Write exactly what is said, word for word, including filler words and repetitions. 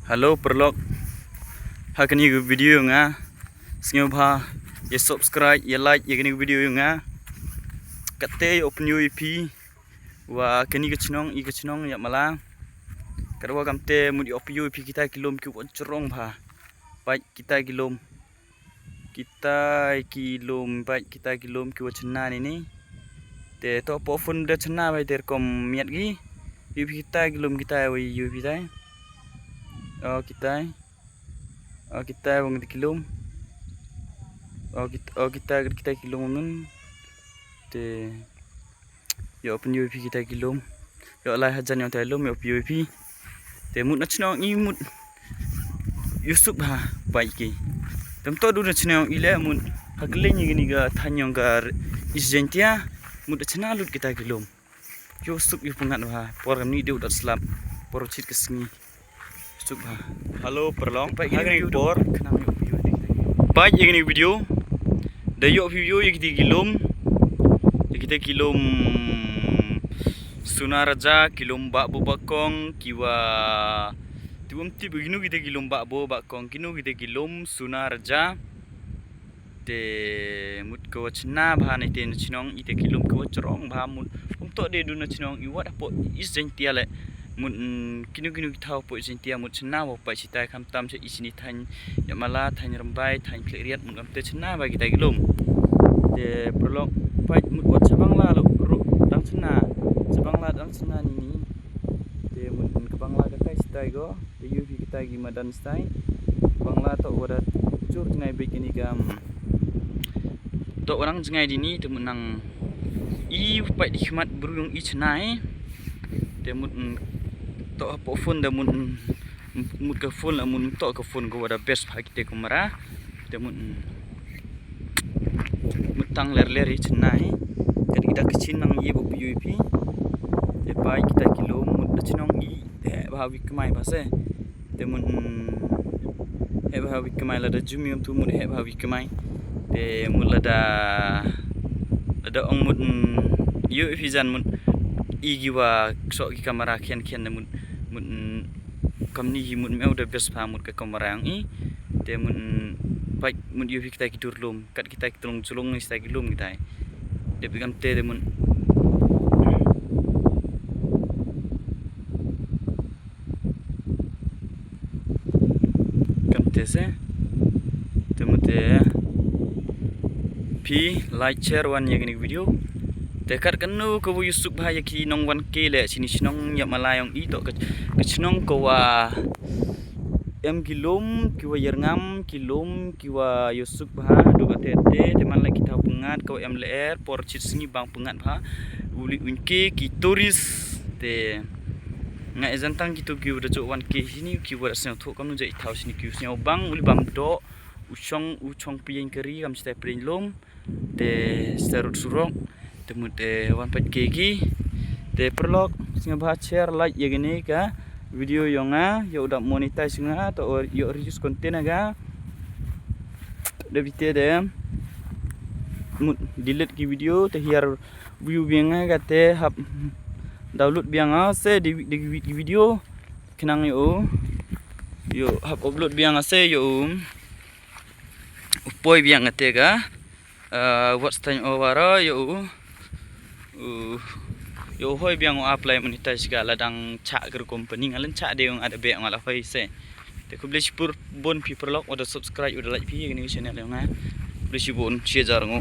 Hello paralok. Ha kane ka video nga sngewbha ïa subscribe, ïa like ïa kane ka video nga. Kate ïa open ïa phi wa kane ka chnong, i ka chnong ïa mala. Katwa kamte mut ïa open ïa phi kita ki lum ki wa jrong bha. Pait kita ki lum. Kita ki lum, pait kita ki lum ki wa chna ni ni. Te to po phone da chna bai ter kom miat gi. Yu phi kita ki lum kita wa yu phi tai. O kita. O kita wa ngi ki lum. O kita, o kita, kita ki lum nun. Te ïa open ïa phi kita ki lum. Ïa lai hajan ïa tai lum ïa open ïa phi. Te mut na chnong i mut ïa suk bha pai ki. Tem to du na chnong i le mut ha kylliñ ïa kini ka thaiñ ïong ka East Jaintia mut da chna lut kita ki lum. Ïa suk ïa pyngat bha por kam ni deu dat slap por chit ka sngi. Suk bha. Hello paralok. Pait ïa kini por. Pait ïa kini video. Da ïoh video ïa kita ki lum. Ïa kita ki lum Suna Raja, ki lum Bah Bo Bah Kong, ki wa. Ti bym tip kino kita ki lum Bah Bo Bah Kong, kino kita ki lum Suna Raja. Te mut ka wa chna bha na ite na chnong ite ki lum ka wa jrong bha mut. Um to de du na chnong i wat hapo East Jaintia le. Mut kino kino ki thaw hapo East Jaintia mut chna wa pai chitai kham tam cha i chini thaiñ ïa mala, thaiñ Rymbai, thaiñ Khliehriat mut kam te chna bha kita ki lum. Te paralok pait mut wat cha Bangla lo ru dang chna. Cha Bangla dang chna ni ni. Te mut ka Bangla ka tai chitai go. Te yu phi kita ki madan stai. Bangla to wada chur ngai bik ini kam. To orang jngai dini te mut nang i pai di khmat bru yong i chnai. Te mut to hapo phone da mut mut ka phone la mut to ka phone ko wada best pha kite kamera. Te mut mut tang ler ler i chnai. Kat kita kachin nang i bo yu phi. Te pai kita ki lum mut da chnong i. Te bha wi kmai ba se. Te mut he bha wi kmai lada jum yom tu mut he bha wi kmai. Te mut lada lada ong mut yu phi jan mut i gi wa so ki kamera khian khian mut mut kam ni hi mut meu da best pha mut ka kamera ang i. Te mut pai mut yu phi kita ki dur lum. Kat kita ki tulung chulung ni kita ki lum kita. Dep ikam te de mun. Kam te se. Te mun te. Phi like share wan ïa kini video. Te kat kanu ka bu yu suk bha ïa ki nong wan ke le chini chnong ïa mala yong i to ka chnong ka wa. Em ki lum ki wa ïarngam ki lum ki wa ïa suk bha du ka te te te man la ki thaw pyngat ka wa em le er por chit sngi bang pyngat bha. Uli un ke ki tourist te nga e jan tang ki tu ki wa da jok wan ke hini ki wa da sñiaw thok kam nu ja i thaw sini ki u sñiaw bang uli bam do u chong u chong piyeng kari kam chitai pring lum. Te sarut surok te mut te wan pat ke ki te paralok sngewbha share like ïa kane ka video yong nga ïa u dap monetize nga to ïa reduce content nga da bite de mut delete ki video te hiar view biang nga te hap download biang nga se de de ki video khnang ïa u ïa hap upload biang nga se ïa u u poi biang nga te ka. Wat stain o wara ïa u ïa u hoi biang u apply monetize ka la dang cha ka company nga len cha de nga da be nga la hoi se. Te khublei shibun phi paralok wa da subscribe wa da like phi ïa kane channel ïa nga. Khublei shibun shi hajar ngo.